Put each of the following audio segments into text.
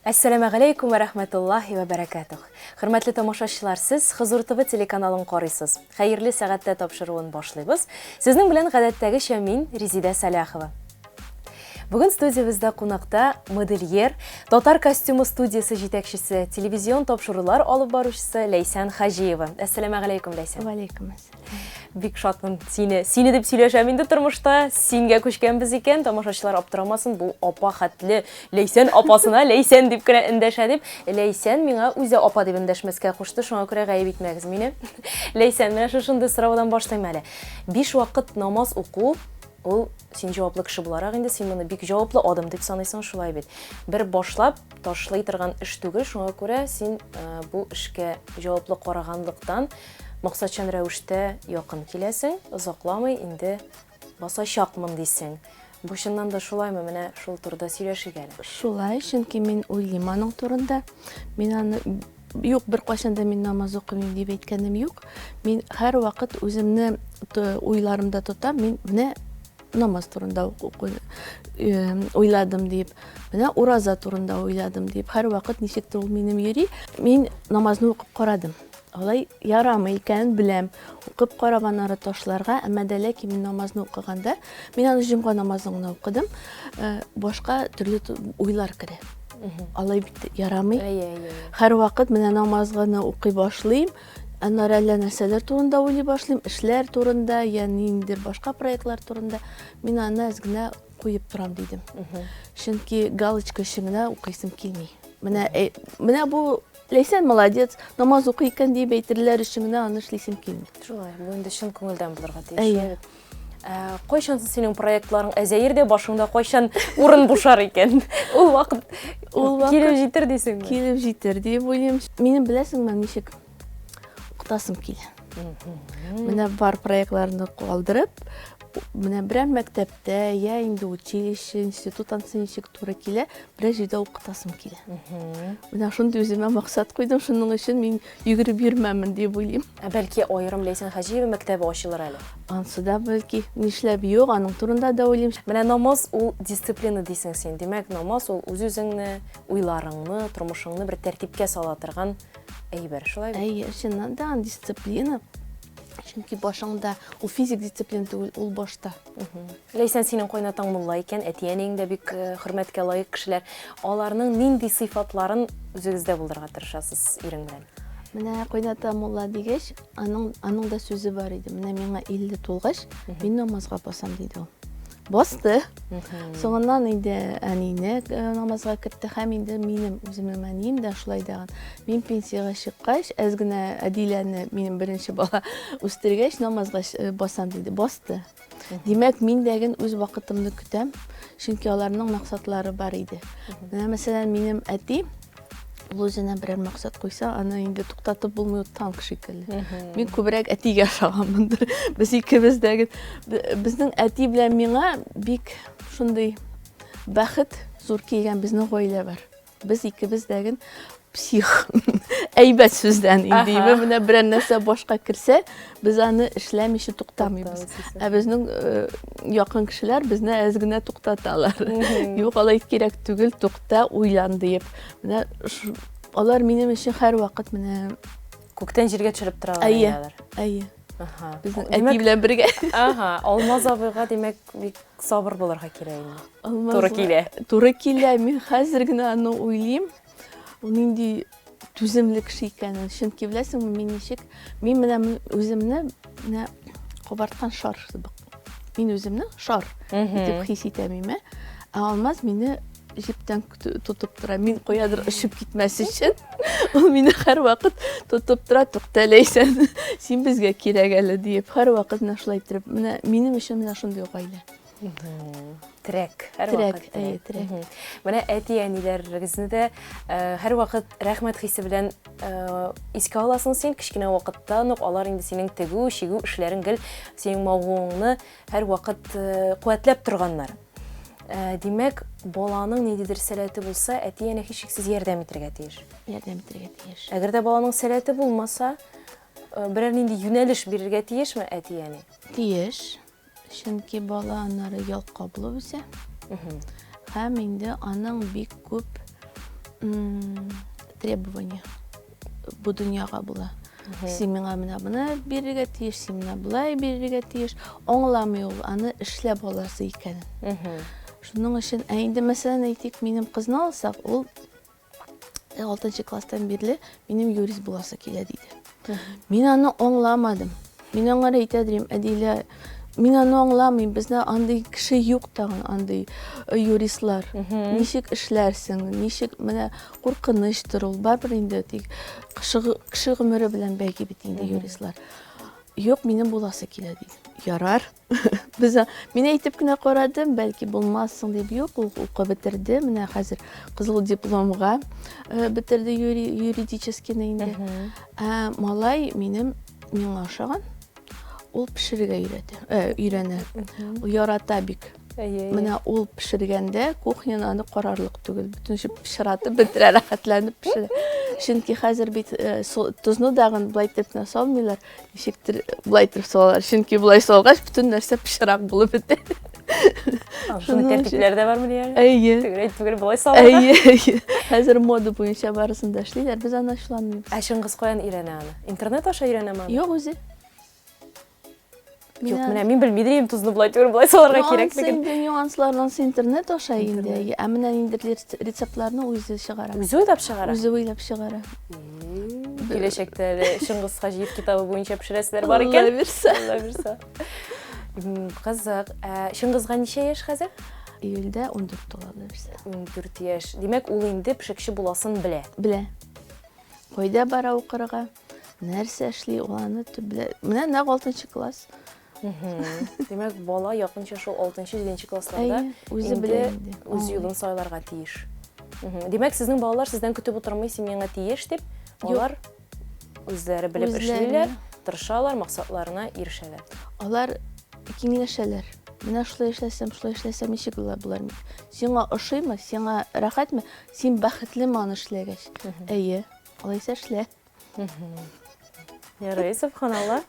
Әссәламәгаләйкүм вә рәхмәтуллаһи вә бәрәкәтүһ. Хөрмәтле тамашачылар, сез Хозур ТВ телеканалын карыйсыз. Хәерле сәгатьтә тапшыруын башлыйбыз. Сезнең белән гадәттәгечә мин, Резидә Сәлахова. Бүген студиябездә кунакта модельер, татар костюмы студиясе җитәкчесе, телевизион тапшырулар алып баручысы Ләйсән Хаҗиева. Әссәламәгаләйкүм, Ләйсән. Вәләйкүм әссәлам. Бик шатмын сине. Сине дип сөйләшәм инде тормышта. Сингә күчкәнбез икән, тамашачылар аптырамасын, бу апа хәтле Ләйсән апасына Ләйсән дип кенә эндәшә дип. Ләйсән миңа үзе апа дип эндәшмәскә кушты, шуңа күрә гаеп итмәгез мине. Ләйсән, менә шушындый сораудан башлыйм әле. Биш вакыт намаз уку, ул син җаваплы кеше буларак инде син моны бик җаваплы адым дип саныйсың, шулай бит. Бер башлап ташлый торган эш түгел, шуңа күрә син э, бу эшкә җаваплы караганлыктан Максатчан рәвештә якын киләсең, озакламый инде басачакмын дисең. Бу чыннан да шулаймы? Менә шул турыда сөйләшик әле. Шулай, чөнки мин уйлыйм аның турында. Мин аны юк, беркайчан да мин намаз укымыйм дип әйткәнем юк. Мин һәрвакыт үземне уйларымда тотам. Мин менә намаз турында уйладым дип, менә ураза турында уйладым дип, һәрвакыт ничектер ул минем йөри. Мин намазны укып карадым. Алай ярамый икәнен беләм. Укып карап аннары ташларга, әмма дә ләкин мин намазны укыганда, мин аны җомга намазын гына укыдым, э, башка төрле уйлар керә. Алай бит ярамый. Һәрвакыт менә намаз гына укый башлыйм, аннары әллә нәрсәләр турында уйлый башлыйм, эшләр турында, я ниндидер башка проектлар турында. Мин аны әз генә куеп торам дидем. Чөнки галочка өчен генә укыйсым килми. Менә э, менә бу Ләйсән молодец, намаз укый икән дип әйтерләр өчен генә аны эшлисем килми. Шулай, бу инде чын күңелдән булырга тиеш. Әйе. Ә, кайчан синең проектларың әзәер дә башыңда кайчан урын бушар икән? Ул вакыт ул вакыт килеп җитер дисеңме? Килеп җитер дип уйлыйм. Минем беләсеңме ничек укытасым килә. Менә бар проектларны калдырып, менә берәр мәктәптә, я инде училище, институт ансы ничек туры килә, берәр җирдә укытасым килә. Менә шундый үземә максат куйдым, шуның өчен мин йөгереп йөрмәмен дип уйлыйм. Ә бәлки аерым Ләйсән Хаҗиева мәктәбе ачылыр әле? Ансы да бәлки, нишләп юк, аның турында да уйлыйм. Менә намаз ул дисциплина дисең син. Димәк, намаз ул үз-үзеңне, уйларыңны, тормышыңны бер тәртипкә сала торган әйбер, шулай бит? Әйе, чыннан да дисциплина. Чөнки башыңда ул физик дисциплина түгел, ул башта. Ләйсән, синең кайнатаң мулла икән, әти-әниең дә бик э, хөрмәткә лаек кешеләр. Аларның нинди сыйфатларын үзегездә булдырырга тырышасыз ирең белән? Менә кайната мулла дигәч, аның аның да сүзе бар иде. Менә миңа 50 тулгач, мин намазга басам диде ул. Басты. Соңыннан инде әнине э, намазга кертте һәм инде минем үземнең әнием дә шулай дагын. Мин пенсиягә чыккач, әз генә Әдиләне, минем беренче бала, үстергәч, намазга э, басам диде. Басты. Димәк, мин дә ген үз вакытымны көтәм, чөнки аларның максатлары бар иде. Менә мәсәлән, минем әти ул үзенә берәр максат куйса, аны инде туктатып булмый, ул танк шикелле. Мин күбрәк әтигә ошаганмындыр. Без икебез дә безнең әти белән миңа бик шундый бәхет зур килгән безнең гаилә бар. Без икебез дә ген псих. Әйбәт сүздән инде. Менә берәр нәрсә башка керсә, без аны эшләмичә туктамыйбыз. Ә безнең э, якын кешеләр безне әз генә туктаталар. Юк, алай кирәк түгел, тукта, уйлан диеп. Менә алар минем өчен һәрвакыт менә күктән җиргә төшереп торалар. Әйе. Әйе. Ага. Безнең әти белән бергә. Ага, Алмаз абыйга димәк бик сабыр булырга кирәк инде. Туры килә. Туры килә. Мин хәзер генә аны уйлыйм. Ул нинди түземле кеше икәнен. Чөнки беләсеңме, мин ничек? Мин менә үземне менә кабарткан шар кебек. Мин үземне шар итеп хис итәм име. Ә Алмаз мине җептән тотып тора. Мин каядыр очып китмәс өчен. Ул мине һәрвакыт тотып тора, тукта Ләйсән, син безгә кирәк әле диеп. Һәрвакыт менә шулай иттереп. Менә минем өчен менә шундый гаилә. Терәк, һәрвакыт терәк. Терәк, әйе, терәк. Менә әти-әниләрегезне дә э, һәрвакыт рәхмәт хисе белән э, искә аласың син. Кечкенә вакыттан ук алар инде синең тегү, чигү эшләрең гел синең мавыгуыңны һәрвакыт э, куәтләп торганнар. Димәк, баланың ниндидер сәләте булса, әти-әни һичшиксез ярдәм итәргә тиеш. Ярдәм итәргә тиеш. Әгәр дә баланың сәләте булмаса, берәр нинди юнәлеш бирергә тиешме әти-әни? Тиеш. Чөнки бала аннары ялкау булып үсә. Һәм инде аның бик күп требование бу дөньяга була. Син миңа менә моны бирергә тиеш, син менә болай бирергә тиеш. Аңламый ул аны эшләп аласы икәнен. Шуның өчен, ә инде мәсәлән әйтик, минем кызны алсак, ул 6 класстан бирле минем юрист буласы килә диде. Мин аны аңламадым. Мин аңа әйтә дим, Әдилә, мин аны аңламыйм, бездә андый кеше юк тагын, андый э, юристлар. Ничек эшләрсең, ничек менә куркынычтыр ул, барыбер инде тик кеше, кеше гомере белән бәйги бит инде юристлар. Юк, минем буласы килә диде. Ярар. Без мин әйтеп кенә карадым, бәлки булмассың дип, юк, ул укып бетерде. Менә хәзер кызыл дипломга э, бетерде юри, юридическийны инде. Ә малай минем миңа ошаган. Ул пешерергә өйрәтә, э, өйрәнә. Ул ярата бик. Менә ул пешергәндә кухняны аны карарлык түгел. Бөтен ши пычратып бетерә, рәхәтләнеп пешерә. Чөнки хәзер бит э, тозны дагын былай итеп кенә салмыйлар. Ничектер болай итеп салалар. Чөнки болай салгач, бөтен нәрсә пычрак булып бетә. Шуның тәртипләре дә бармыни әле? Әйе. Тегеләй түгел, болай салырга. Әйе, әйе. Хәзер мода буенча барысын да эшлиләр. Без аны ачуланмыйбыз. Ә Чыңгыз каян өйрәнә аны? Интернет аша өйрәнәме аны? Юк, үзе. Юк, менә мин белми дим, тозны болай түгел, болай салырга кирәклеген. Инде нюансларны интернет аша инде. Ә менә инде рецептларны үзе чыгара. Үзе уйлап чыгара? Үзе уйлап чыгара. Киләчәктә әле Чыңгыз Хаҗиев китабы буенча пешерәселәр бар икән. Алла бирсә. Алла бирсә. Кызык. Ә Чыңгызга ничә яшь хәзер? Июльдә 14 тула, Алла бирсә. 14 яшь. Димәк, ул инде пешекче буласын белә. Белә. Кайда бара укырга, нәрсә эшли, ул аны төп белә. Менә нәкъ 6 класс. Димәк, бала якынча шул 6-7 классларда үзе белә инде. Үз юлын сайларга тиеш. Димәк, сезнең балалар сездән көтеп утырмый, син миңа тиеш дип, алар үзләре белеп эшлиләр, тырышалар, максатларына ирешәләр. Алар киңләшәләр. Менә шулай эшләсәм, шулай эшләсәм, ничек булар микән? Сиңа ошыймы, сиңа рәхәтме? Син бәхетлеме аны эшләгәч? Әйе, алайса эшлә. Ярый, сөбханалла.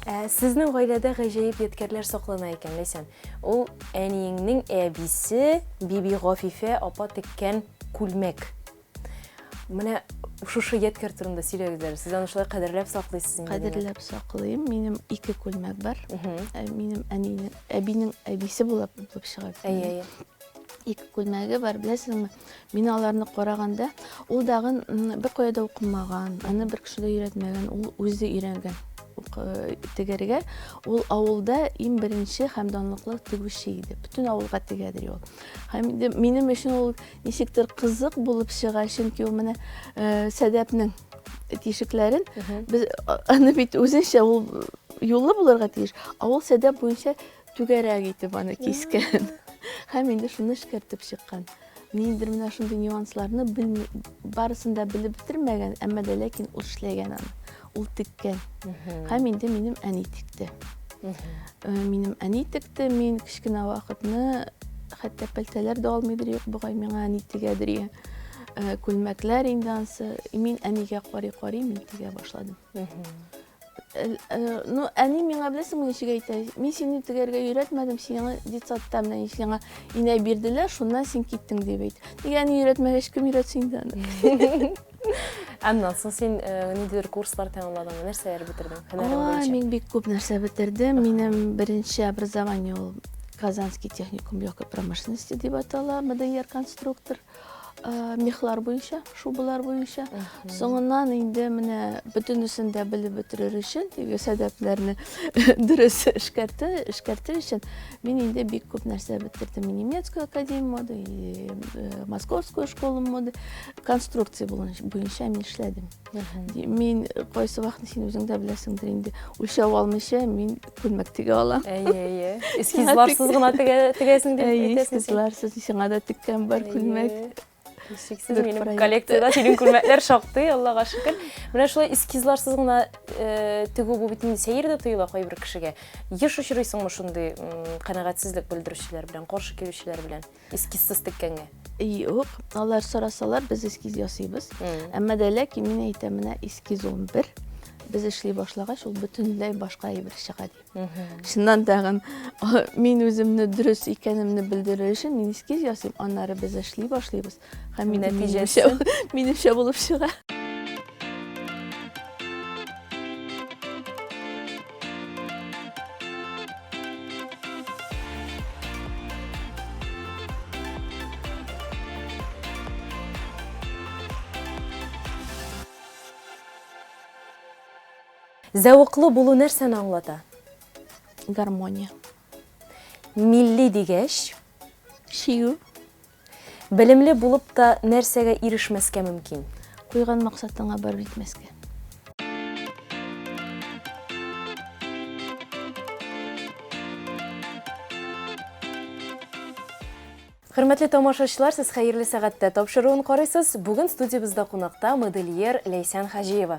Ә, сезнең гаиләдә гаҗәеп ядкәрләр саклана икән, Ләйсән. Ул әниеңнең әбисе Биби Гафифә апа теккән күлмәк. Менә шушы ядкәр турында сөйләгез әле. Сез аны шулай кадерләп саклыйсыз инде. Кадерләп саклыйм. Минем ике күлмәк бар. Ә, минем әнинең, әбинең әбисе булып булып чыга. Әйе, әйе. Ике күлмәге бар, беләсеңме? Мин аларны караганда, ул дагын бер кая да укымаган, аны бер кеше дә өйрәтмәгән, ул үзе өйрәнгән э, тегәргә. Ул авылда иң беренче һәм данлыклы тегүче иде. Бөтен авылга тегәдер ул. Һәм инде минем өчен ул ничектер кызык булып чыга, чөнки ул менә э, сәдәпнең тишекләрен без аны бит үзенчә ул юллы булырга тиеш, ә ул сәдәп буенча түгәрәк итеп аны кискән. Һәм инде шуны эшкәртеп чыккан. Ниндидер менә шундый нюансларны белми, барысын да белеп бетермәгән, әмма дә ләкин ул эшләгән аны. Ул теккән. Һәм инде минем әни текте. Э, минем әни текте, мин кечкенә вакытны хәтта пәлтәләр дә алмыйдыр юк бугай миңа әни тегәдер. Э, күлмәкләр инде ансы. Мин әнигә карый-карый мин тегә башладым. Э, э, ну, әни миңа беләсеңме ничек әйтә? Мин сине тегәргә өйрәтмәдем, сиңа детсадта менә сиңа инә бирделәр, шуннан син киттең дип әйт. Нигә әни өйрәтмәгәч, кем өйрәтсен инде аны? Аннан соң син э, ниндидер курслар тәмамладыңмы? Нәрсәләр бетердең? Һөнәрең буенча? Мин бик күп нәрсә бетердем. Минем беренче образование ул Казанский техникум легкой промышленности дип атала, модельер-конструктор. Э, мехлар буенча, шубалар буенча. Соңыннан инде менә бөтенесен дә белеп бетерер өчен, теге сәдәпләрне дөрес эшкәртер, эшкәртер өчен мин инде бик күп нәрсә бетердем. И немецкую академию моды, и э, московскую школу моды, конструкция буенча мин эшләдем. Мин кайсы вакытны син үзең дә беләсеңдер инде, үлчәү алмыйча мин күлмәк тегә алам. Әйе, әйе. Эскизларсыз гына тегәсең дип әйтәсең. Эскизларсыз сиңа да теккән бар күлмәк. Һичшиксез минем коллекциядә синең күлмәкләр шактый, Аллага шөкер. Менә шулай эскизларсыз гына э, тегү бу бит инде сәер дә тоела кайбер кешегә. Еш очрыйсыңмы шундый канәгатьсезлек белдерүчеләр белән, каршы килүчеләр белән эскизсыз теккәнгә? Юк, алар сорасалар, без эскиз ясыйбыз. Әмма дә ләкин мин әйтәм, менә эскиз ул бер. Без эшли башлагач, ул бөтенләй башка әйбер чыга ди. Чыннан тагын мин үземне дөрес икәнемне белдерер өчен мин эскиз ясыйм, аннары без эшли башлыйбыз. Һәм нәтиҗәсе минемчә булып чыга. Зәвыклы булу нәрсәне аңлата? Гармония. Милли дигәч? Чигү. Белемле булып та нәрсәгә ирешмәскә мөмкин? Куйган максатыңа барып җитмәскә. Хөрмәтле тамашачылар, сез Хәерле сәгатьтә тапшыруын карыйсыз. Бүген студиябездә кунакта модельер Ләйсән Хаҗиева.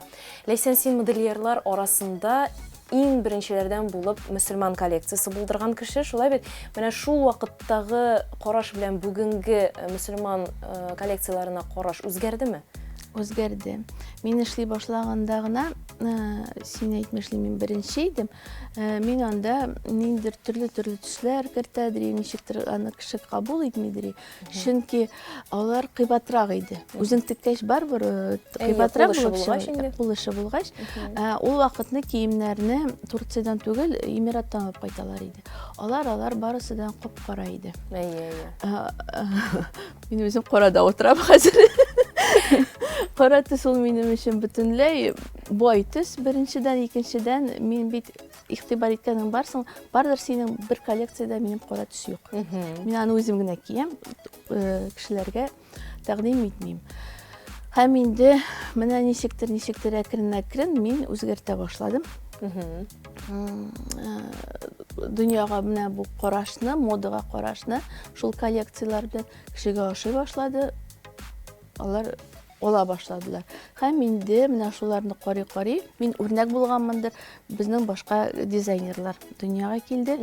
Ләйсән, син модельерлар арасында иң беренчеләрдән булып мөселман коллекциясе булдырган кеше, шулай бит? Менә шул вакыттагы караш белән бүгенге э, мөселман э, коллекцияләренә караш үзгәрдеме? Үзгәрде. Мин эшли башлаганда гына, э, син әйтмешли, мин беренче идем. Э, мин анда ниндидер төрле-төрле төсләр кертәдер, ничектер аны кеше кабул итмидер. Чөнки алар кыйбатрак иде. Үзең теккәч барыбер э, кыйбатрак булып чыга. Кул эше булгач, э, ул вакытны киемнәрне Турциядән түгел, Эмираттан алып кайталар иде. Алар алар барысы да кап-кара иде. Әйе, әйе. Мин үзем карада утырам хәзер. Кара төс ул минем өчен бөтенләй бай төс. Беренчедән, икенчедән, мин бит игътибар иткәнең барсың, бардыр синең бер коллекциядә минем кара төс юк. Мин аны үзем генә киям, э, кешеләргә тәкъдим итмим. Һәм инде менә ничектер, ничектер әкрен-әкрен мин үзгәртә башладым. Э, дөньяга менә бу карашны, модага карашны шул коллекцияләр белән кешегә ошый башлады. Алар ала башладылар. Һәм инде менә шуларны карый-карый, мин үрнәк булганмындыр, безнең башка дизайнерлар дөньяга килде.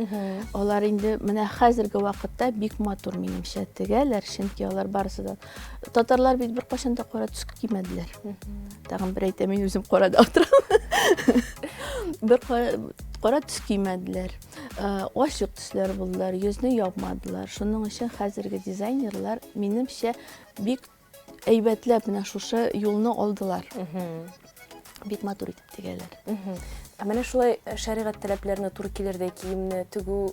Алар инде менә хәзерге вакытта бик матур минемчә тегәләр, чөнки алар барысы да татарлар бит беркайчан да кара төс кимәделәр. Тагын бер әйтәм, мин үзем карада утырам. Бер кара төс кимәделәр. Э, ачык төсләр булдылар, йөзне япмадылар. Шуның өчен хәзерге дизайнерлар, минемчә, бик әйбәтләп менә шушы юлны алдылар. Бик матур итеп тегәләр. Ә менә шулай э, шәригать таләпләренә туры килердәй киемне тегү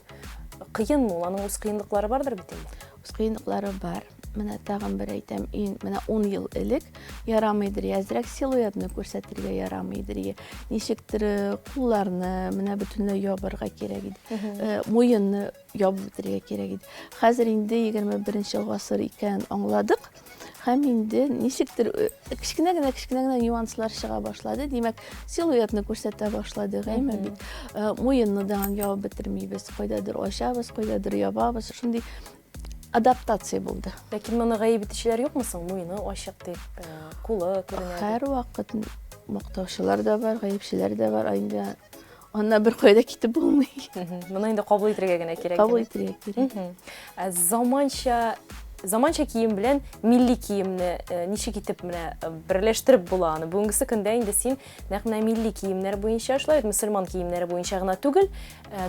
кыенмы ул? Аның үз кыенлыклары бардыр бит инде. Үз кыенлыклары бар. Менә тагын бер әйтәм, ин, менә 10 ел элек ярамыйдыр, әзрәк силуэтны күрсәтергә ярамыйдыр, ничектер э, кулларны менә бөтенләй ябарга кирәк иде. Э, муенны ябып бетерергә кирәк иде. Хәзер инде 21 гасыр икәнен аңладык. Һәм инде ничектер э, кечкенә генә кечкенә генә нюанслар чыга башлады. Димәк, силуэтны күрсәтә башладык, әйме бит. Муенны да ябып бетермибез. Кайдадыр ачабыз, кайдадыр ябабыз. Шундый адаптация булды. Ләкин моны гаеп итүчеләр юкмы соң? Муены ачык дип, э, кулы күренә. Һәр вакыт мактаучылар да бар, гаепчеләр дә бар. Инде аннан бер кайда китеп булмый. Моны инде кабул итәргә генә кирәк. Кабул итәргә кирәк. Ә заманча заманча кием белән милли киемне э, ничек итеп менә э, берләштереп була аны? Бүгенгесе көндә инде син нәкъ менә милли киемнәр буенча, шулай бит, мөселман киемнәре буенча гына түгел,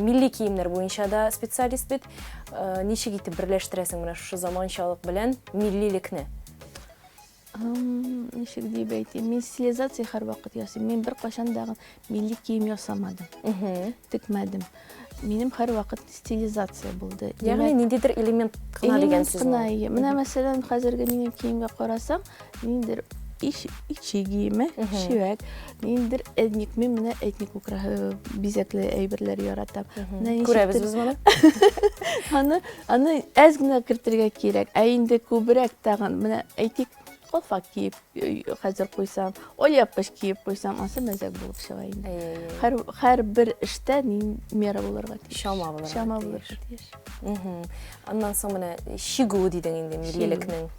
милли киемнәр буенча да специалист бит. Э, ничек итеп берләштерәсең менә шушы заманчалык белән миллилекне? Ничек дип әйтим, мин стилизация һәрвакыт ясыйм. Мин беркайчан да милли кием ясамадым, текмәдем. Минем һәрвакыт стилизация булды. Ягъни ниндидер элемент кына дигән сүз. Кына, менә мәсәлән, хәзерге минем киемгә карасаң, ниндидер иш ичи киеме, шивәк, ниндидер этник, мин менә этник э, бизәкле әйберләр яратам. Менә Күрәбез без моны. Аны, аны әз генә кертергә кирәк. Ә инде күбрәк тагын, менә әйтик, калфак киеп э, хәзер куйсам, алъяпкыч киеп куйсам, ансы мәзәк булып чыга инде. Һәр, һәр бер эштә мин мера булырга тиеш. Чама булырга Чама булырга тиеш. Аннан соң менә чигү дидең инде миллилекнең.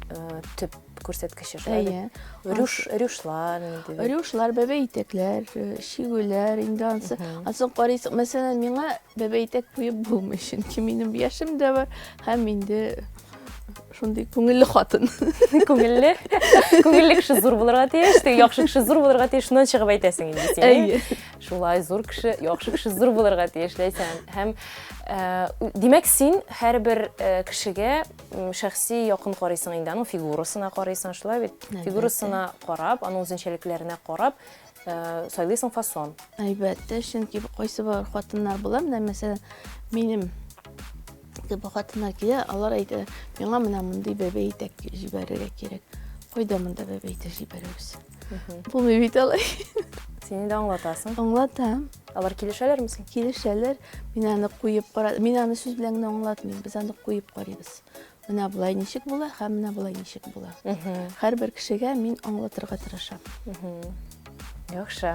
Э, төп күрсәткече шулай бит. Әйе. Рюш, рюшлар инде. Рюшлар, бәбәй итәкләр, э, чигүләр инде ансы. Ансын карыйсың, мәсәлән, миңа бәбәй итәк куеп булмый, чөнки минем яшем дә бар һәм инде Шундый күңелле хатын. Күңелле. Күңелле кеше зур булырга тиеш, теге яхшы кеше зур булырга тиеш, шуннан чыгып әйтәсең инде син. Әйе. Шулай зур кеше, яхшы кеше зур булырга тиеш, Ләйсән. Һәм э, димәк, син һәрбер э, кешегә шәхси якын карыйсың инде, аның фигурасына карыйсың, шулай бит? Фигурасына карап, аның үзенчәлекләренә карап, э, сайлыйсың фасон. Әлбәттә, чөнки кайсы бер хатыннар була, менә мәсәлән, минем Типа хатыннар килә, алар әйтә, миңа менә мондый бәбәй итәк җибәрергә кирәк. Кайда монда бәбәй итәк җибәрәбез? Булмый бит алай. Син инде аңлатасың. Аңлатам. Алар килешәләрме соң? Килешәләр. Мин аны куеп кара, мин аны сүз белән генә аңлатмыйм. Без аны куеп карыйбыз. Менә болай ничек була һәм менә болай ничек була. Һәрбер кешегә мин аңлатырга тырышам. Яхшы.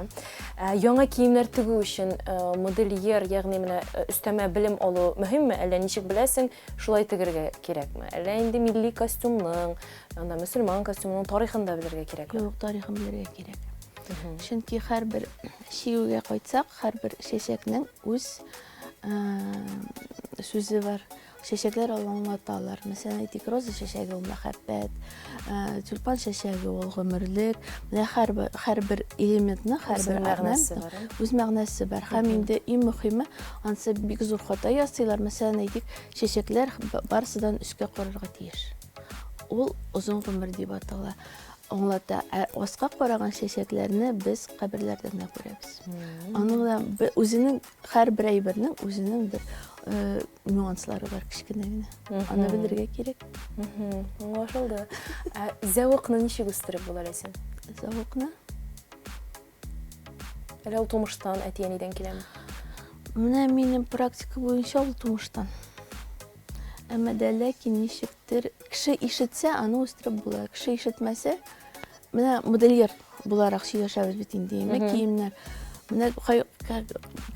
Ә, яңа киемнәр тегү өчен э, модельер, ягъни менә э, өстәмә белем алу мөһимме? Әллә ничек беләсең, шулай тегергә кирәкме? Әллә инде милли костюмның, анда мөселман костюмының тарихын да белергә кирәкме? Юк, тарихын белергә кирәк. Чөнки һәрбер чигүгә кайтсак, һәрбер чәчәкнең үз э, сүзе бар. Чәчәкләр ул аңлаталар. Мәсәлән, әйтик, роза чәчәге ул мәхәббәт, э, тюльпан чәчәге ул гомерлек. Менә һәрбер һәрбер элементның һәрбер мәгънәсе бар. Үз мәгънәсе бар. Һәм инде иң мөһиме, ансы бик зур хата ясыйлар. Мәсәлән, әйтик, чәчәкләр барысыдан өскә карарга тиеш. Ул озын гомер дип атала. Аңлата. Ә аска караган чәчәкләрне без каберләрдә генә күрәбез. Аның да үзенең һәрбер әйбернең үзенең бер э, нюанслары бар кечкенә генә. Аны белергә кирәк. Аңлашылды. Ә зәвыкны ничек үстереп була, Ләйсән? Зәвыкны? Әллә ул тумыштан, әти-әнидән киләме? Менә минем практика буенча ул тумыштан. Әмма дә ләкин ничектер кеше ишетсә, аны үстереп була. Кеше ишетмәсә, Менә модельер буларак сөйләшәбез бит инде, яме киемнәр. Менә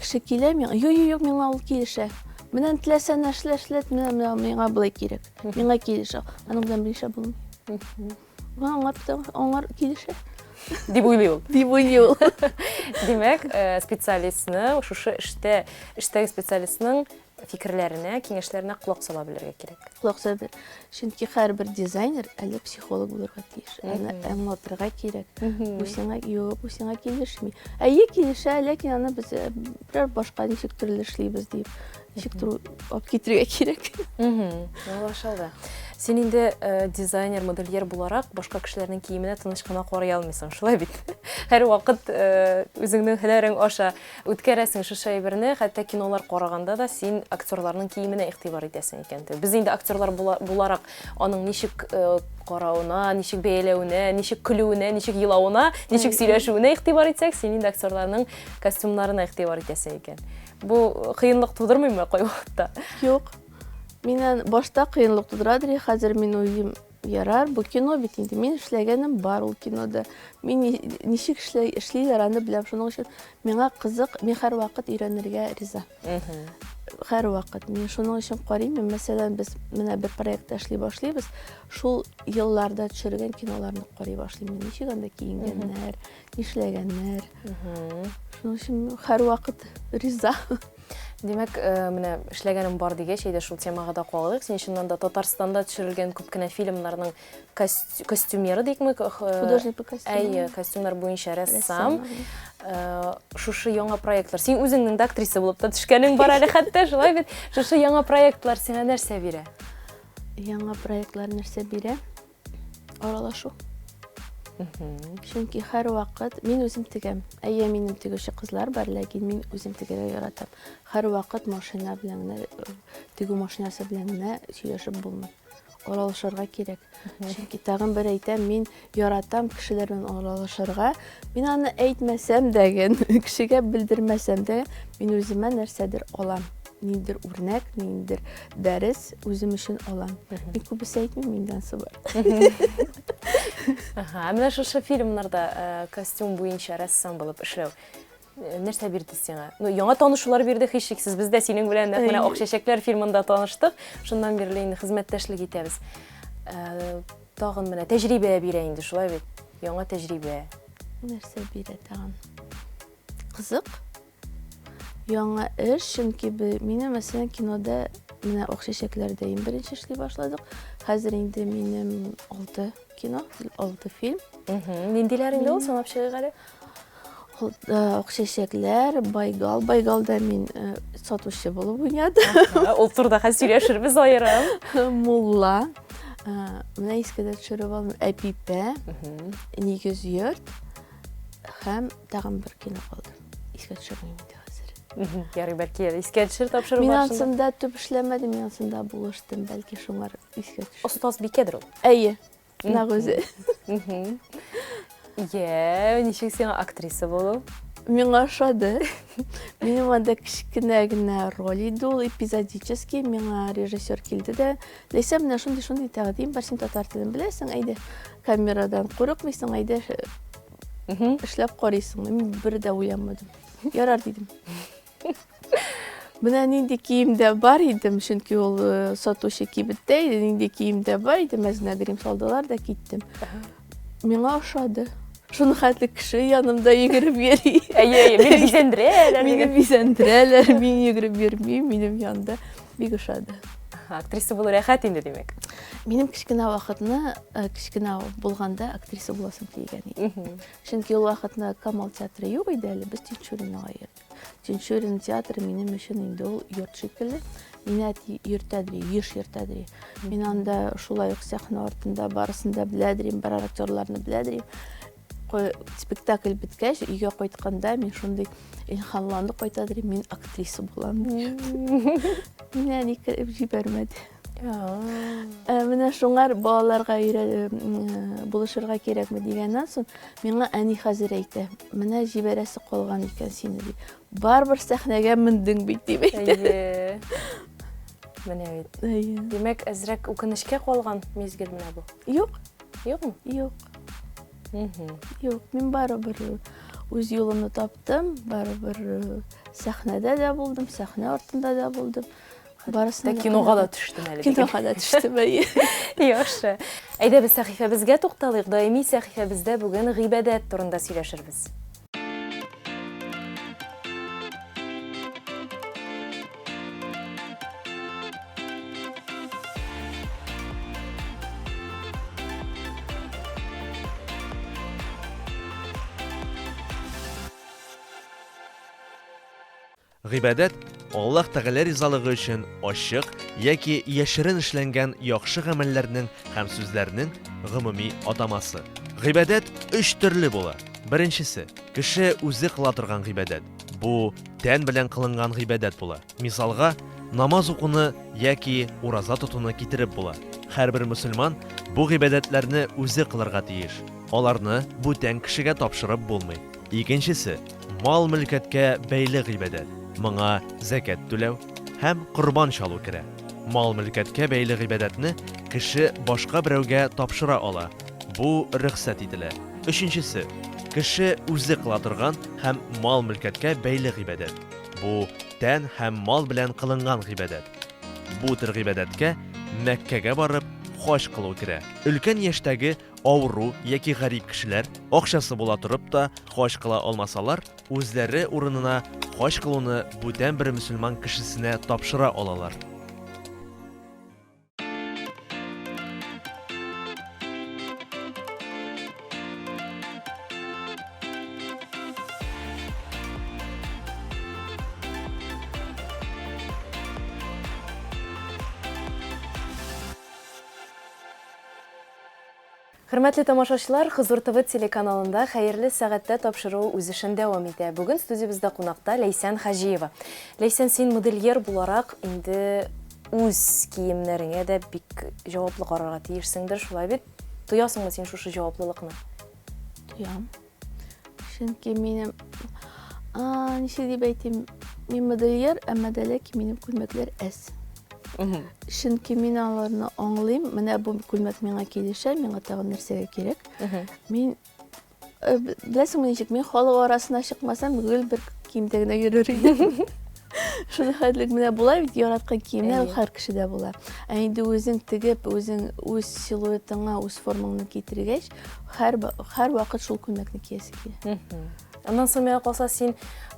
кеше килә миңа, юк, юк, юк, миңа ул килешә. Менә теләсә нәрсә эшләт, менә менә миңа болай кирәк. Миңа килешә. Аның белән берничә булмый. Аңар аңар килешә. Дип уйлый ул. Дип уйлый ул. Димәк, э, специалистны, шушы эштә, эштәге специалистның фикерләренә, киңәшләренә колак сала белергә кирәк. Колак сала бел. Чөнки һәрбер дизайнер әле психолог булырга тиеш. Аны аңлатырга кирәк. Бу сиңа юк, бу сиңа килешми. Әйе, килешә, ләкин аны без э, берәр башка ничек төрле эшлибез дип, ничек төр алып китерергә кирәк. Аңлашылды. Син инде э, дизайнер, модельер буларак башка кешеләрнең киеменә тыныч кына карый алмыйсың, шулай бит? Һәрвакыт э, үзеңнең һөнәрең аша Үткәрәсең шушы әйберне, хәтта кинолар караганда да син актерларның киеменә игътибар итәсең икән. Без инде актерлар буларак аның ничек э, каравына, ничек бәяләвенә, ничек көлүенә, ничек елавына, ничек сөйләшүенә игътибар итсәк, син инде актерларның костюмнарына игътибар итәсең икән. Бу кыенлык тудырмыймы кайвакытта? Юк. Миннән башта кыенлык тудырадыр, хәзер мин уйлыйм, Ярар, бу кино бит инде. Мин эшләгәнем бар ул кинода. Мин ничек эшлиләр, аны беләм. Шуның өчен миңа кызык, мин һәрвакыт өйрәнергә риза. Һәрвакыт. Мин шуның өчен карыйм. Мин, мәсәлән, без менә бер проектта эшли башлыйбыз. Шул елларда төшергән киноларны карый башлыйм. Ничек анда киенгәннәр, нишләгәннәр. Шуның өчен һәрвакыт риза. Димәк, э, менә эшләгәнем бар дигәч, әйдә шул темага да кагылыйк. Син чыннан да Татарстанда төшерелгән күп кенә фильмнарның костюмеры дикме? Э, Художник по костюмам. Әйе, костюмнар буенча рәссам. Э, шушы яңа проектлар. Син үзеңнең дә актриса булып та төшкәнең бар әле хәтта, шулай бит? Шушы яңа проектлар сиңа нәрсә бирә? Яңа проектлар нәрсә бирә? Аралашу. Чөнки һәрвакыт мин үзем тегәм. Әйе, минем тегүче кызлар бар, ләкин мин үзем тегәргә яратам. Һәрвакыт машина белән генә, э, тегү машинасы белән генә сөйләшеп булмый. Аралашырга кирәк. Чөнки тагын бер әйтәм, мин яратам кешеләр белән аралашырга. Мин аны әйтмәсәм дә, кешегә белдермәсәм дә, мин үземә нәрсәдер алам. Ниндидер үрнәк, ниндидер дәрес үзем өчен алам. Мин күбесе әйтмим, миндә ансы бар. Ага, менә шушы фильмнарда э, костюм буенча рәссам булып эшләү э, нәрсә бирде сиңа? Ну, яңа танышулар бирде һичшиксез. Без дә синең белән нәкъ менә Ак чәчәкләр фильмында таныштык. Шуннан бирле инде хезмәттәшлек итәбез. Э, тагын менә тәҗрибә бирә инде, шулай бит? Яңа тәҗрибә. Нәрсә бирә тагын? Кызык. Яңа эш, чөнки минем, мәсәлән, кинода менә Ак чәчәкләрдә иң беренче эшли башладык. Хәзер инде минем 6 кино, 6 фильм. Ниндиләр инде ул, санап чыгыйк әле. Э, Ак чәчәкләр, Байгал. Байгалда мин э, сатучы булып уйнадым. Ул турыда хәзер сөйләшербез аерым. Мулла. Э, менә искә дә төшереп алдым. Әпипә, Нигез йорт һәм тагын бер кино калды. Искә төшермим инде хәзер. Ярый, бәлки әле искә төшер тапшыру Мин ансында төп эшләмәдем, мин ансында булыштым, бәлки шуңар искә төшер. Остаз бикәдер ул. Әйе. Нәкъ үзе. Йә, ничек сиңа актриса булу? Миңа ошады. Минем анда кечкенә генә роль иде ул, эпизодический. Миңа режиссер килде дә, Ләйсән, менә шундый-шундый тәкъдим бар, син татар телен беләсең, әйдә, камерадан курыкмыйсың, әйдә, эшләп карыйсың. Мин бер дә уйланмадым. Ярар дидем. Менә нинди киемдә бар идем, чөнки ул э, сатучы кибеттә иде, нинди киемдә бар идем, әзенә грим салдылар да киттем. Миңа ошады. Шуны хәтле кеше янымда йөгереп йөри. Әйе, әйе, мине бизәндерәләр. Мине бизәндерәләр, мин йөгереп йөрмим, минем янда. Бик ошады. Актриса булу рәхәт инде, димәк. Минем кечкенә вакытны, э, кечкенә булганда актриса буласым килгән иде. Чөнки ул вакытны Камал театры юк иде әле, без Тинчуринага йөрдек. Тинчурин театры минем өчен инде ул йорт шикелле. Мине әти йөртәдер, еш йөртәдер. Мин анда шулай ук сәхнә артында барысын да беләдер, бар актерларны беләдер. Спектакль беткәч, өйгә кайтканда мин шундый илһамланып кайтадыр, мин актриса булам дип. Мине әни кереп җибәрмәде. Ә, менә шуңар балаларга өйрә булышырга кирәкме дигәннән соң, миңа әни хәзер әйтә, менә җибәрәсе калган икән сине ди. Барыбер сәхнәгә мендең бит дип әйтә. Әйе. Менә бит. Әйе. Димәк, әзрәк үкенечкә калган мизгел менә бу. Юк. Юкмы? Юк. Юк, мин барыбер үз юлымны таптым, барыбер сәхнәдә дә булдым, сәхнә артында да булдым. Барысына да кинога да төштем әле. Кинога да төштем, әйе. Яхшы. Әйдә без сәхифәбезгә тукталыйк. Даими сәхифәбездә бүген гыйбадәт турында сөйләшербез. Гыйбадәт, Аллаһ Тәгалә ризалыгы өчен ачык яки яшерен эшләнгән яхшы гамәлләрнең һәм сүзләрнең гомуми атамасы. Гыйбадәт өч төрле була. Беренчесе, кеше үзе кыла торган гыйбадәт. Бу тән белән кылынган гыйбадәт була. Мисалга, намаз укуны яки ураза тотуны китереп була. Һәрбер мөселман бу гыйбадәтләрне үзе кылырга тиеш. Аларны бүтән кешегә тапшырып булмый. Икенчесе, мал-мөлкәткә бәйле гыйбадәт. Моңа зәкят түләү һәм корбан чалу керә. Мал-мөлкәткә бәйле гыйбадәтне кеше башка берәүгә тапшыра ала, бу рөхсәт ителә. Өченчесе, кеше үзе кыла торган һәм мал-мөлкәткә бәйле гыйбадәт. Бу тән һәм мал белән кылынган гыйбадәт. Бу төр гыйбадәткә Мәккәгә барып, хаҗ кылу керә. Өлкән яшьтәге Авыру яки гарип кешеләр, акчасы була торып та, хаҗ кыла алмасалар, үзләре урынына хаҗ кылуны бүтән бер мөселман кешесенә тапшыра алалар. Хөрмәтле тамашачылар, Хозур ТВ телеканалында Хәерле сәгатьтә тапшыруы үз эшен дәвам итә. Бүген студиябездә кунакта Ләйсән Хаҗиева. Ләйсән, син модельер буларак инде үз киемнәреңә дә бик җаваплы карарга тиешсеңдер, шулай бит? Тоясыңмы син шушы җаваплылыкны? Тоям. Чөнки минем, ничек дип әйтим, мин модельер, әмма дә ләкин минем күлмәкләр әз. Чөнки мин аларны аңлыйм, менә бу күлмәк миңа килешә, миңа тагын нәрсәгә кирәк. Мин э, беләсеңме ничек, мин халык арасына чыкмасам, гел бер киемдә генә йөрер идем. Шуны хәтлек менә була бит яраткан киемнәр һәр кешедә була. Ә инде үзең тегеп, үзең үз силуэтыңа, үз формаңны китергәч, Һәр, һәр вакыт шул күлмәкне киясе килә. Аннан соң миңа калса, син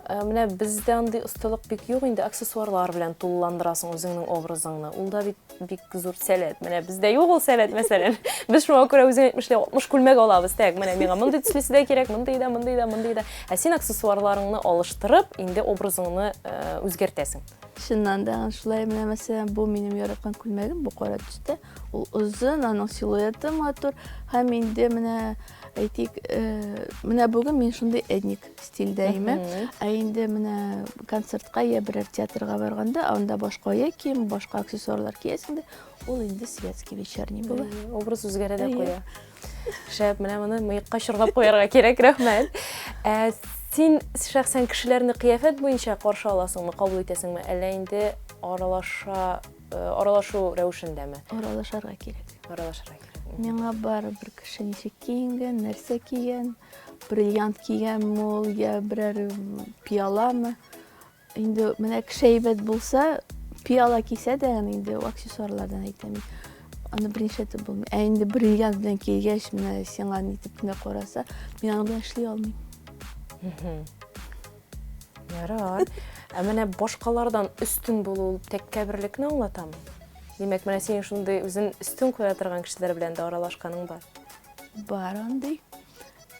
Э, менә бездә андый осталык бик юк инде, аксессуарлар белән тулыландырасың үзеңнең образыңны. Ул да бит бик зур сәләт. Менә бездә юк ул сәләт, мәсәлән. Без шуңа күрә үзең әйтмешли 60 күлмәк алабыз. Так, менә миңа мондый төслесе дә кирәк, мондый да, мондый да, мондый да. Ә син аксессуарларыңны алыштырып, инде образыңны э, үзгәртәсең. Чыннан да шулай, менә мәсәлән, бу минем яраткан күлмәгем, бу кара төстә. Ул озын, аның силуэты матур һәм инде менә әйтик, э, менә бүген мин шундый этник стильдә име. Ә инде менә концертка я берәр театрга барганда, анда башка аяк кием, башка аксессуарлар киясең дә, ул инде светский вечерний була. Образ үзгәрә дә куя. Шәп, менә моны мыекка чорнап куярга кирәк, рәхмәт. Ә син шәхсән кешеләрне кыяфәт буенча каршы аласыңмы, кабул итәсеңме, әллә инде аралаша э, аралашу рәвешендәме? Аралашырга кирәк. Аралашырга кирәк. Миңа барыбер кеше ничек киенгән, нәрсә кигән, бриллиант кигәнме ул, я берәр пиаламы. Инде менә кеше әйбәт булса, пиала кисә дә, инде аксессуарлардан әйтәм. Аны берничә итеп булмый. Ә инде бриллиант белән килгәч, менә сиңа нитеп кенә караса, мин аның белән эшли алмыйм. Ярар. Ә менә башкалардан өстен булу ул тәкәбберлекне аңлатамы? Димәк, менә син шундый үзен өстен куя торган кешеләр белән дә аралашканың бар. Бар андый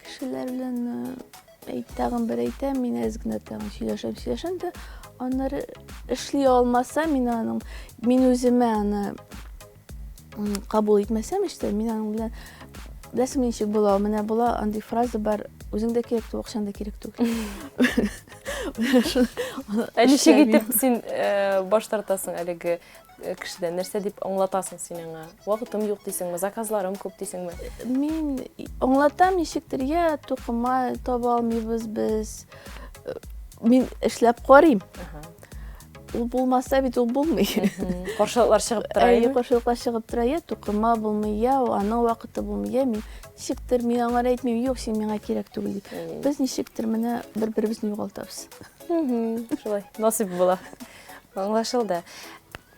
кешеләр белән э, тагын бер әйтәм, мин әз генә тагын сөйләшәм, сөйләшәм дә, аннары эшли алмаса, мин аның, мин үземә аны кабул итмәсәм эштә, мин аның белән беләсеңме ничек була? Менә була андый фраза бар, үзең дә кирәк түгел, акчаң да кирәк түгел. Ә ничек итеп син э, баш тартасың әлеге э, кешедән? Нәрсә дип аңлатасың син аңа? Вакытым юк дисеңме, заказларым күп дисеңме? Мин аңлатам ничектер, я тукыма таба алмыйбыз без. Э, мин эшләп карыйм. Ул булмаса бит ул булмый. Каршылыклар чыгып тора. Әйе, каршылыклар чыгып тора. Я тукыма булмый, я аның вакыты булмый, я мин ничектер мин аңа әйтмим, юк, син миңа кирәк түгел дип. Без ничектер менә бер-беребезне югалтабыз. Шулай, насыйп була. Аңлашылды.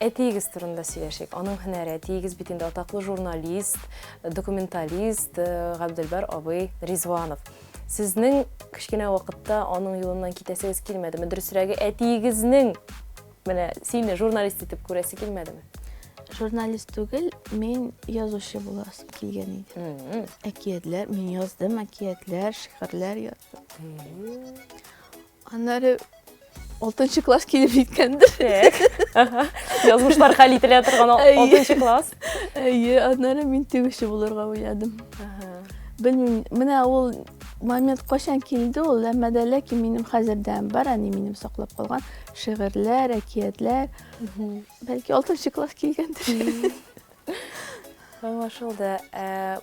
Әтиегез турында сөйләшик. Аның һөнәре, әтиегез бит инде атаклы журналист, документалист э, Габделбәр абый Ризванов. Сезнең кечкенә вакытта аның юлыннан китәсегез килмәдеме? Дөресрәге, әтиегезнең менә сине журналист итеп күрәсе килмәдеме? Журналист түгел, мин язучы буласым килгән иде. Әкиятләр, мин яздым, әкиятләр, шигырьләр яздым. Аннары алтынчы класс килеп җиткәндер. Язмышлар хәл ителә торган алтынчы класс. Әйе, аннары мин тегүче булырга уйладым. Белмим, менә ул момент кайчан килде ул, әмма дә ләкин минем хәзердән бар, әни минем саклап калган шигырьләр, әкиятләр. Бәлки алтынчы класс килгәндер. Аңлашылды. Ә,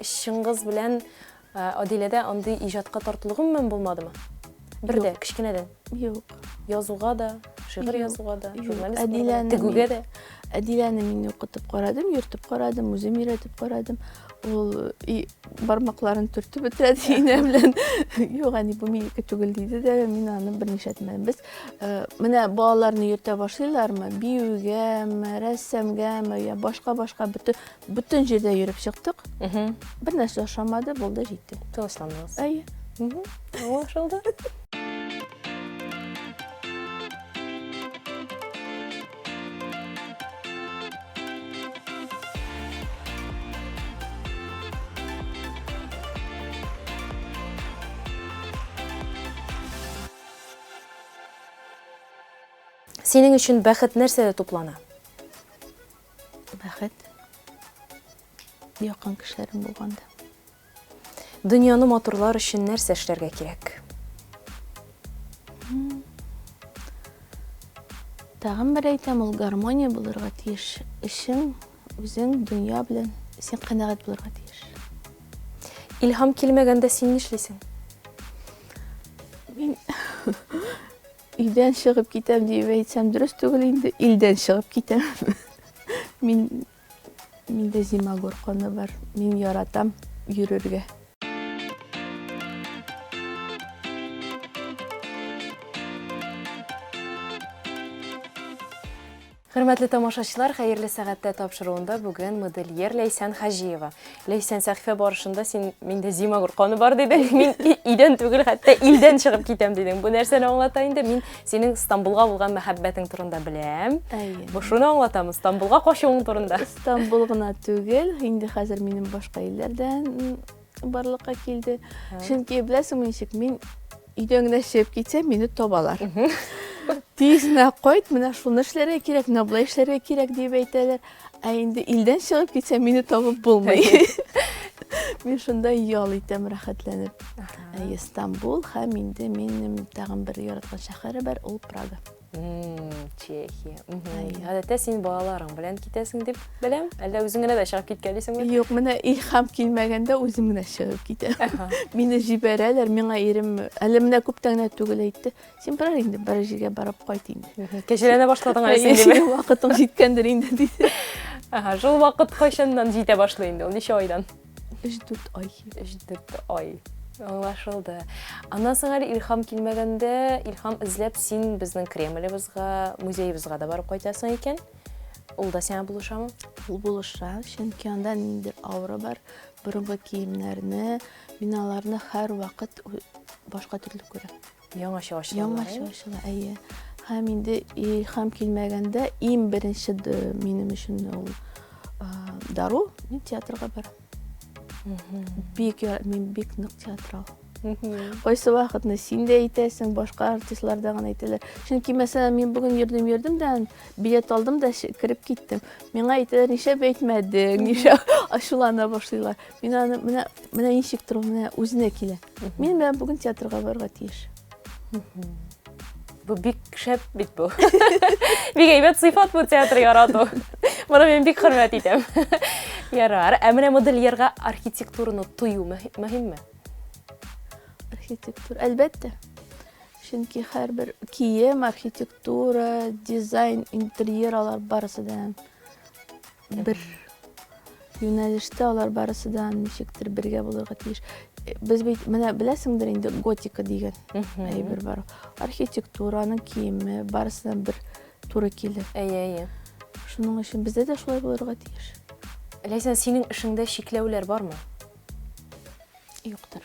Чыңгыз белән Адиләдә андый иҗатка тартылу гомумән булмадымы? Бер дә, кечкенәдән. Юк. Язуга да, шигырь язуга да, журналист булуга да, тегүгә дә. Әдиләне мин укытып карадым, йөртеп карадым, үзем өйрәтеп карадым. Ул и, бармакларын төртеп бетерә инә белән. Юк, әни, бу минеке түгел диде дә, мин аны берничә әйтмәдем. Без э, менә балаларны йөртә башлыйлармы, биюгәме, рәссамгамы, я башка-башка бөтен Бөтен җирдә йөреп чыктык. Бер нәрсә ошамады, булды, җитте. Тынычландыгыз. Әйе. Аңлашылды. Синең өчен бәхет нәрсәдә туплана? Бәхет якын кешеләрең булганда. Дөньяны матурлар өчен нәрсә эшләргә кирәк? Тагын бер әйтәм, ул гармония булырга тиеш. Эшең, үзең, дөнья белән син канәгать булырга тиеш. Илһам килмәгәндә син нишлисең? Мин Өйдән чыгып китәм диеп әйтсәм дөрес түгел инде, илдән чыгып китәм. Мин миндә зимагор каны бар. Мин яратам йөрергә. Хөрмәтле тамашачылар, хәерле сәгатьтә тапшыруында бүген модельер Ләйсән Хаҗиева. Ләйсән, сәхифә барышында син миндә зимагур каны бар дидең. Мин өйдән түгел, хәтта илдән чыгып китәм дидең. Бу нәрсәне аңлата инде? Мин синең Стамбулга булган мәхәббәтең турында беләм. Әйе. Бу шуны аңлатамы? Стамбулга качуың турында. Стамбул гына түгел, инде хәзер минем башка илләрдән барлыкка килде. Чөнки беләсеңме ничек, мин өйдән генә чыгып китсәм, мине табалар. Тиз генә кайт, менә шуны эшләргә кирәк, менә болай эшләргә кирәк дип әйтәләр. Ә инде илдән чыгып китсәм, мине табып булмый. Мин шунда ял итәм, рәхәтләнеп. Әйе, Стамбул һәм инде минем тагын бер яраткан шәһәре бар, ул Прага. Чехия. Гадәттә син балаларың белән китәсең дип беләм. Әллә үзең генә дә чыгып киткәлисеңме? Юк, менә илһам килмәгәндә үзем генә чыгып китәм. Мине җибәрәләр, миңа ирем әле менә күптән генә түгел әйтте. Син бар инде, бер җиргә барып кайт инде. Кәҗәләнә башладың әле син диме? Вакытың җиткәндер инде диде. Ага, шул вакыт кайчаннан җитә башлый инде ул, ничә айдан? 3-4 ай. 3-4 ай. Аңлашылды. Аннан соң әле илһам килмәгәндә, илһам эзләп син безнең Кремлебызга, музеебызга да барып кайтасың икән. Ул да сиңа булышамы? Ул булыша, чөнки анда ниндидер аура бар. Борынгы киемнәрне, мин аларны һәрвакыт башка төрле күрәм. Яңача ачыла. Яңача ачыла, әйе. Һәм инде илһам килмәгәндә иң беренче минем өчен ул дару, мин театрга барам. Бик мин бик нык театрал. Кайсы вакытны син дә әйтәсең, башка артистлар да гына әйтәләр. Чөнки, мәсәлән, мин бүген йөрдем, йөрдем дә, билет алдым да кереп киттем. Миңа әйтәләр, нишләп әйтмәдең, нишләп ачулана башлыйлар. Мин аны менә менә ничек тору, менә үзенә килә. Мин менә бүген театрга барырга тиеш. Бу бик шәп бит бу. Бик әйбәт сыйфат бу театр ярату. Моны мин бик хөрмәт итәм. Ярар. Ә менә модельерга архитектураны тою мөһимме? Архитектура, әлбәттә. Чөнки һәрбер кием, архитектура, дизайн, интерьер алар барысы да бер юнәлештә алар барысы да ничектер бергә булырга тиеш. Без бит менә беләсеңдер инде готика дигән әйбер бар. Архитектура, аның киеме барысы да бер туры килә. Әйе, әйе. Шуның өчен бездә дә шулай булырга тиеш. Ләйсән, синең эшеңдә чикләүләр бармы? Юктыр.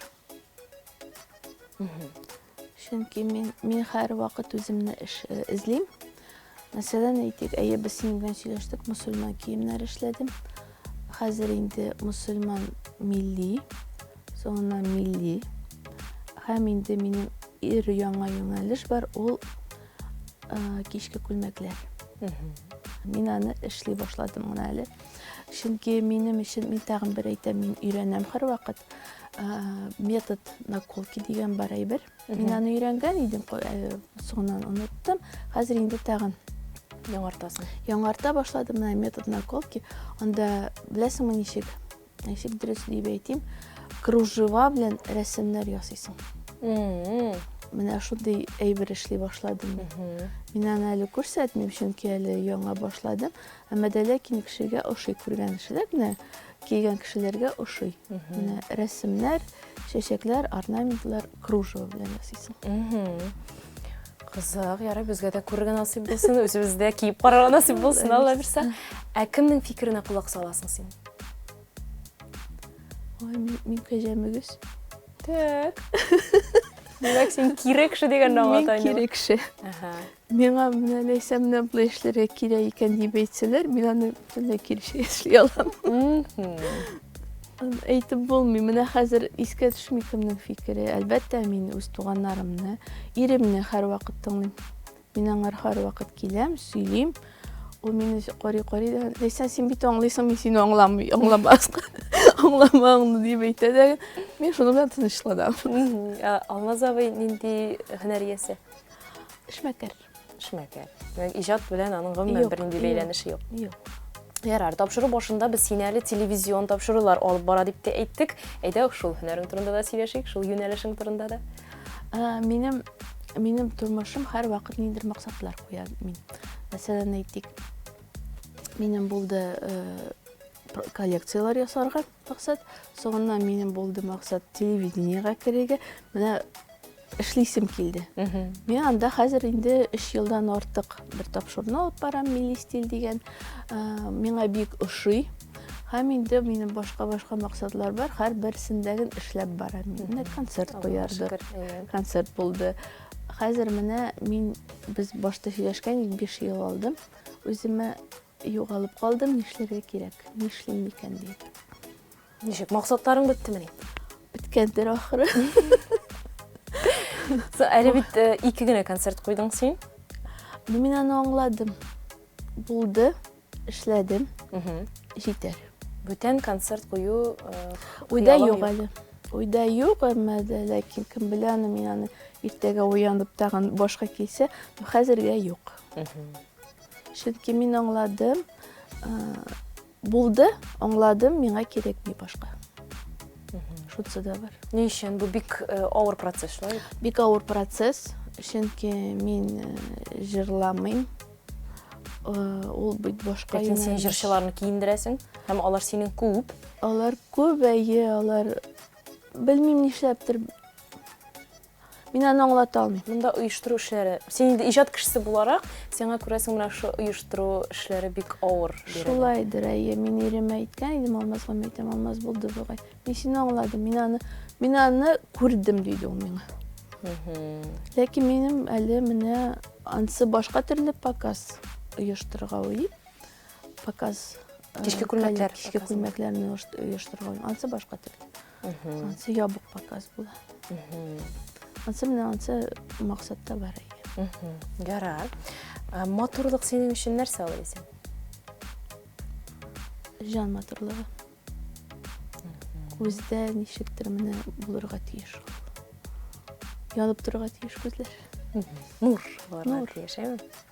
Чөнки мин, мин һәрвакыт үземне эш, э, эзлим. Мәсәлән, әйтик, әйе, без синең белән сөйләштек, мөселман киемнәр эшләдем. Хәзер инде мөселман милли, соңыннан милли. Һәм инде минем ир яңа юнәлеш бар, ул э, кичке күлмәкләр. Мин аны эшли башладым гына әле. Чөнки минем өчен, мин тагын бер әйтәм, мин өйрәнәм һәрвакыт. Метод наколки дигән бар әйбер. Мин аны өйрәнгән идем, соңыннан оныттым. Хәзер инде тагын яңартасың. Яңарта башладым менә метод наколки. Анда беләсеңме ничек? Ничек дөрес дип әйтим? Кружева белән рәсемнәр ясыйсың. Менә шундый әйбер эшли башладым. Мин аны әле күрсәтмим, чөнки әле яңа башладым. Әмма дә ләкин кешегә ошый күргән кешеләр менә кигән кешеләргә ошый. Менә рәсемнәр, чәчәкләр, орнаментлар кружево белән ясыйсың. Кызык, ярый, безгә дә күрергә насыйп булсын, үзебез дә киеп карарга насыйп булсын, Алла бирсә. Ә кемнең фикеренә колак саласың син? Ой, мин, мин кәҗә мөгез. Так. Димәк, син кире кеше дигәнне аңлата инде. Мин кире кеше. Ага. Миңа менә Ләйсән менә болай эшләргә кирәк икән дип әйтсәләр, мин аны бөтенләй киресенчә эшли алам. Әйтеп булмый. Менә хәзер искә төшми кемнең фикере. Әлбәттә, мин үз туганнарымны, иремне һәрвакыт тыңлыйм. Мин аңар һәрвакыт киләм, сөйлим. Ул мине карый-карый да, Ләйсән, син бит аңлыйсың, мин сине аңламый, аңламаска, аңламаңны дип әйтә дә, мин шуның белән тынычланам. Алмаз абый нинди һөнәр иясе? Эшмәкәр. Эшмәкәр. Димәк, иҗат белән аның гомумән бернинди бәйләнеше юк. Юк. Ярар, тапшыру башында без сине әле телевизион тапшырулар алып бара дип тә әйттек. Әйдә, шул һөнәрең турында да сөйләшик, шул юнәлешең турында да. Минем минем тормышым һәрвакыт ниндидер максатлар куя мин. Мәсәлән, әйтик, минем булды э, коллекцияләр ясарга максат, соңыннан минем булды максат телевидениегә керергә. Менә. эшлисем килде. Мин анда хәзер инде 3 елдан артык бер тапшыруны алып барам, Милли стиль дигән. Миңа бик ошый. Һәм инде минем башка-башка максатлар бар, һәрберсендәген эшләп барам. Мин менә концерт куярдык. Концерт булды. Хәзер менә мин без башта сөйләшкән идек, 5 ел алдым. Үземә югалып калдым, нишләргә кирәк, нишлим микән дип. Ничек, максатларың беттемени? Беткәндер ахыры. Әле бит э, ике генә концерт куйдың син. Ну, мин аны аңладым. Булды, эшләдем. Җитәр. Бүтән концерт кую э, Уйда юк әле. Уйда юк, әмма дә ләкин кем белә аны, мин аны иртәгә уянып тагын башка килсә, хәзергә юк. Чөнки мин аңладым, э, Булды, аңладым, миңа кирәкми башка. Шунысы да бар. Ни өчен? Бу бик э, авыр процесс, шулай бит? Бик авыр процесс, чөнки мин э, җырламыйм. Э, ул бит башка Ләкин син җырчыларны киендерәсең, һәм алар синең күп. Алар күп, әйе, алар белмим нишләптер Мин аны аңлата алмыйм. Монда оештыру эшләре. Син инде иҗат кешесе буларак, сиңа күрәсең менә шу оештыру эшләре бик авыр бирелә. Шулайдыр, әйе. Мин иремә әйткән идем, Алмазга мин әйтәм, Алмаз булды бугай. Мин сине аңладым, мин аны, мин аны күрдем, диде ул миңа. Ләкин минем әле менә ансы башка төрле показ оештырырга уйлыйм. Показ э, кичке күлмәкләр. Кичке күлмәкләрне оештырырга уйлыйм. Ансы башка төрле. Ансы ябык показ була. Ансы менә ансы максатта бар. Ярар. Матурлык синең өчен нәрсә ул, Ләйсән? Җан матурлыгы. Күздә ничектер менә булырга тиеш ул. Янып торырга тиеш күзләр. Нур булырга тиеш, әйме?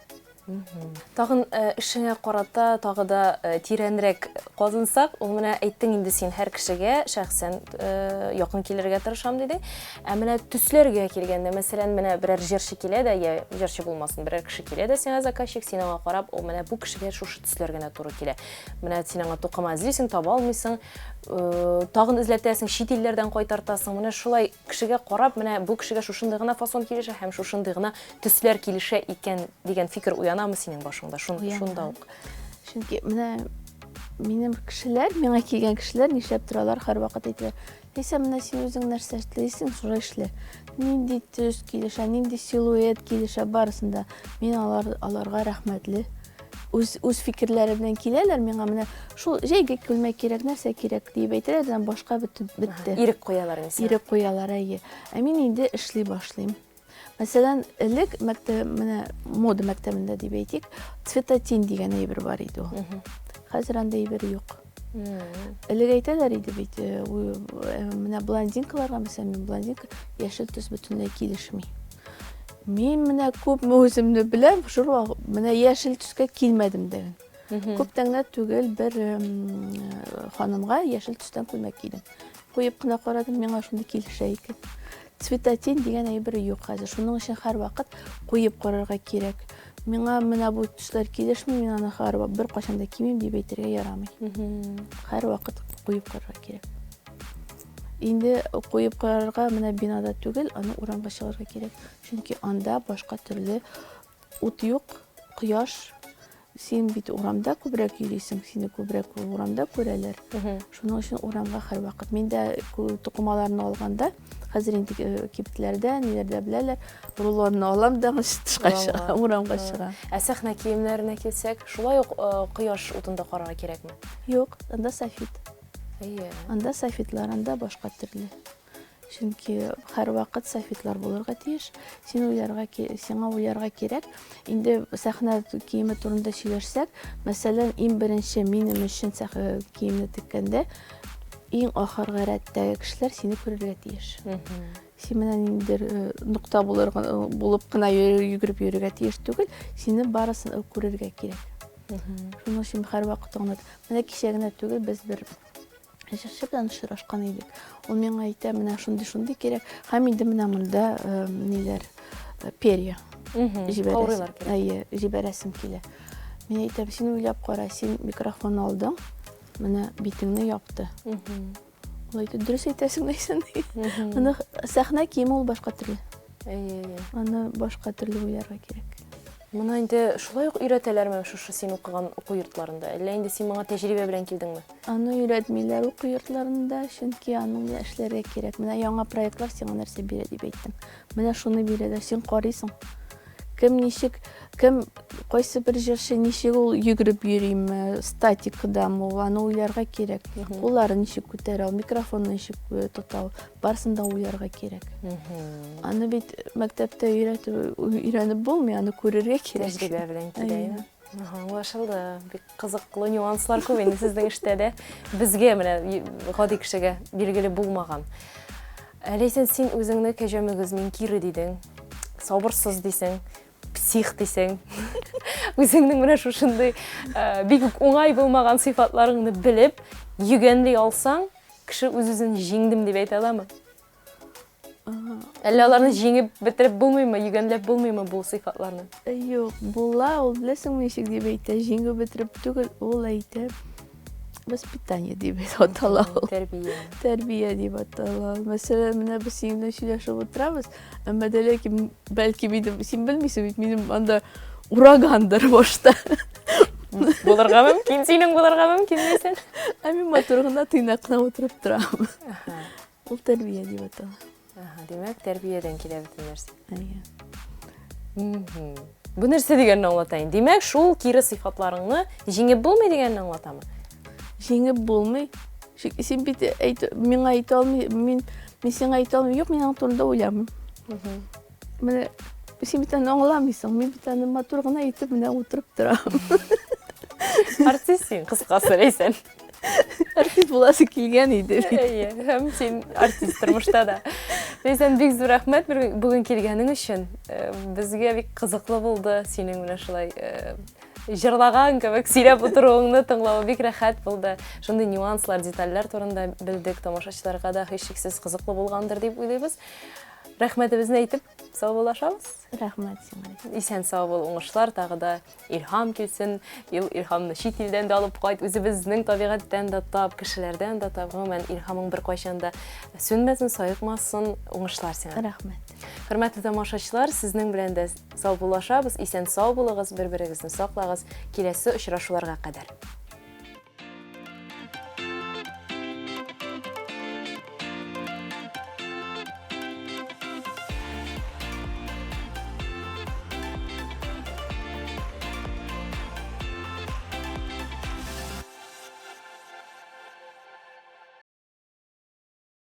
Тагын э, эшеңә карата тагы да э, тирәнрәк казынсак, ул менә әйттең инде син һәр кешегә шәхсән э, якын килергә тырышам дидең. Ә менә төсләргә килгәндә, мәсәлән, менә берәр җырчы килә дә, я җырчы булмасын, берәр кеше килә дә сиңа заказчик, син аңа карап, о, менә бу кешегә шушы төсләр генә туры килә. Менә син аңа тукыма эзлисең, таба алмыйсың, тагын эзләтәсең, чит илләрдән кайтартасың. Менә шулай кешегә карап, менә бу кешегә шушындый гына фасон килешә һәм шушындый гына төсләр килешә икән дигән фикер уянамы синең башыңда? Шун, шунда ук. Чөнки менә минем кешеләр, миңа килгән кешеләр нишләп торалар, һәрвакыт әйтәләр. Ләйсә, менә син үзең нәрсә эшлисең, шулай эшлә. Нинди төс килешә, нинди силуэт килешә, барысын да. Мин алар, аларга рәхмәтле. Үз, үз фикерләре белән киләләр миңа менә шул җәйге күлмәк кирәк, нәрсә кирәк диеп әйтәләр дә башка бөтен бетте. Ирек куялар инде. Ирек куялар, әйе. Ә мин инде эшли башлыйм. Мәсәлән, элек мәктәп, менә мода мәктәбендә дип әйтик, цветотень дигән әйбер бар иде ул. Хәзер андый әйбер юк. Элек әйтәләр иде бит, э, э, менә блондинкаларга, мәсәлән, мин блондинка, яшел төс бөтенләй килешми. Мин менә күпме үземне беләм, шул менә яшел төскә килмәдем дигән. Күптән генә түгел бер ханымга яшел төстән күлмәк кидем. Куеп кына карадым, миңа шундый килешә икән. Цветотень дигән әйбер юк хәзер. Шуның өчен һәрвакыт куеп карарга кирәк. Миңа менә бу төсләр килешми, мин аны һәрвакыт беркайчан да кимим дип әйтергә ярамый. Һәрвакыт куеп карарга кирәк. Инде куеп карарга менә бинада түгел, аны урамга чыгарга кирәк. Чөнки анда башка төрле ут юк, кояш. Син бит урамда күбрәк йөрисең, сине күбрәк урамда күрәләр. Шуның өчен урамга һәрвакыт. Мин дә тукымаларны алганда, хәзер инде э, кибетләрдә, ниләрдә беләләр, рулонны алам да тышка чыгам, урамга чыгам. Ә сәхнә киемнәренә килсәк, шулай ук э, кояш утында карарга кирәкме? Юк, анда софит. Әйе. Анда софитлар, анда башка төрле. Чөнки һәрвакыт софитлар булырга тиеш. Син уйларга, сиңа уйларга кирәк. Инде сәхнә киеме турында сөйләшсәк, мәсәлән, иң беренче минем өчен сәхнә киемне теккәндә, иң ахыргы рәттәге кешеләр сине күрергә тиеш. Син менә ниндидер э, нокта булырга, э, булып кына йөгереп йөрергә тиеш түгел, сине барысын күрергә кирәк. Шуның өчен һәрвакыт аңлат. Менә кичә генә түгел, без бер җырчы белән очрашкан идек. Ул миңа әйтә, менә шундый-шундый кирәк. Һәм инде менә монда э, ниләр, э, перья җибәрәсем. Әйе, җибәрәсем килә. Мин әйтәм, син уйлап кара, син микрофон алдың, менә битеңне япты. Ул әйтә, дөрес әйтәсең, Ләйсән. Моны сәхнә киеме ул башка төрле. Әйе, әйе. Аны башка төрле уйларга кирәк. Моны инде шулай ук өйрәтәләрме шушы син укыган уку йортларында? Әллә инде син моңа тәҗрибә белән килдеңме? Аны өйрәтмиләр уку йортларында, чөнки аның белән эшләргә кирәк. Менә яңа проектлар сиңа нәрсә бирә дип әйттем. Менә шуны бирәләр, син карыйсың. Кем ничек, кем кайсы бер җырчы ничек ул йөгереп йөриме, статикадамы ул, аны уйларга кирәк. Кулларын ничек күтәрә ул, микрофонны ничек э, тота ул, барысын да уйларга кирәк. Аны бит мәктәптә өйрәтеп өйрәнеп булмый, аны күрергә кирәк. Тәҗрибә белән килә. Аңлашылды. Бик кызыклы нюанслар күп инде сезнең эштә дә. Безгә менә гади кешегә билгеле булмаган. Ә, Ләйсән, син үзеңне кәҗә мөгез, мин кире дидең. Сабырсыз дисең, псих дисең. Үзеңнең менә шушындый э, бик үк уңай булмаган сыйфатларыңны белеп, йөгәнли алсаң, кеше үз-үзен җиңдем дип әйтә аламы? Әллә аларны җиңеп бетереп булмыймы, йөгәнләп булмыймы бу сыйфатларны? Э, юк, була, ул беләсеңме ничек дип әйтә, җиңеп бетереп түгел, ул әйтә воспитание дип атала ул. Тәрбия. Тәрбия дип атала. Мәсәлән, менә без синең белән сөйләшеп утырабыз, әмма дә ләкин бәлки минем, син белмисең бит, минем анда урагандыр башта. Булырга мөмкин, синең булырга мөмкин дисең. Ә мин матур гына тыйнак кына утырып торам. Ул тәрбия дип атала. Ага, димәк, тәрбиядән килә бөтен нәрсә. Әйе. Бу нәрсә дигәнне аңлата инде? Димәк, шул кире сыйфатларыңны җиңеп булмый дигәнне аңлатамы? Җиңеп булмый. Син бит әйт, миңа әйтә алмый, мин мин сиңа әйтә алмыйм. Юк, мин аның турында уйламыйм. Менә син бит аны аңламыйсың. Мин бит аны матур гына итеп менә утырып торам. Артист син, кыскасы, Ләйсән. Артист буласы килгән иде. Әйе, һәм син артист тормышта да. Ләйсән, бик зур рәхмәт бүген килгәнең өчен. Э, безгә бик кызыклы булды синең менә шулай э, җырлаган кебек сөйләп утыруыңны тыңлавы бик рәхәт булды. Шундый нюанслар, детальләр турында белдек. Тамашачыларга да һичшиксез кызыклы булгандыр дип уйлыйбыз. Рәхмәтебезне әйтеп, саубуллашабыз. Рәхмәт сиңа. Исән сау бул, уңышлар тагы да Илһам килсен, ил илһамны чит илдән дә алып кайт, үзебезнең табигатьтән дә тап, кешеләрдән дә тап. Гомумән, илһамың беркайчан да сүнмәсен, саекмасын. Уңышлар сиңа. Рәхмәт. Хөрмәтле тамашачылар, сезнең белән дә саубуллашабыз. Исән сау булыгыз, бер-берегезне саклагыз. Киләсе очрашуларга кадәр.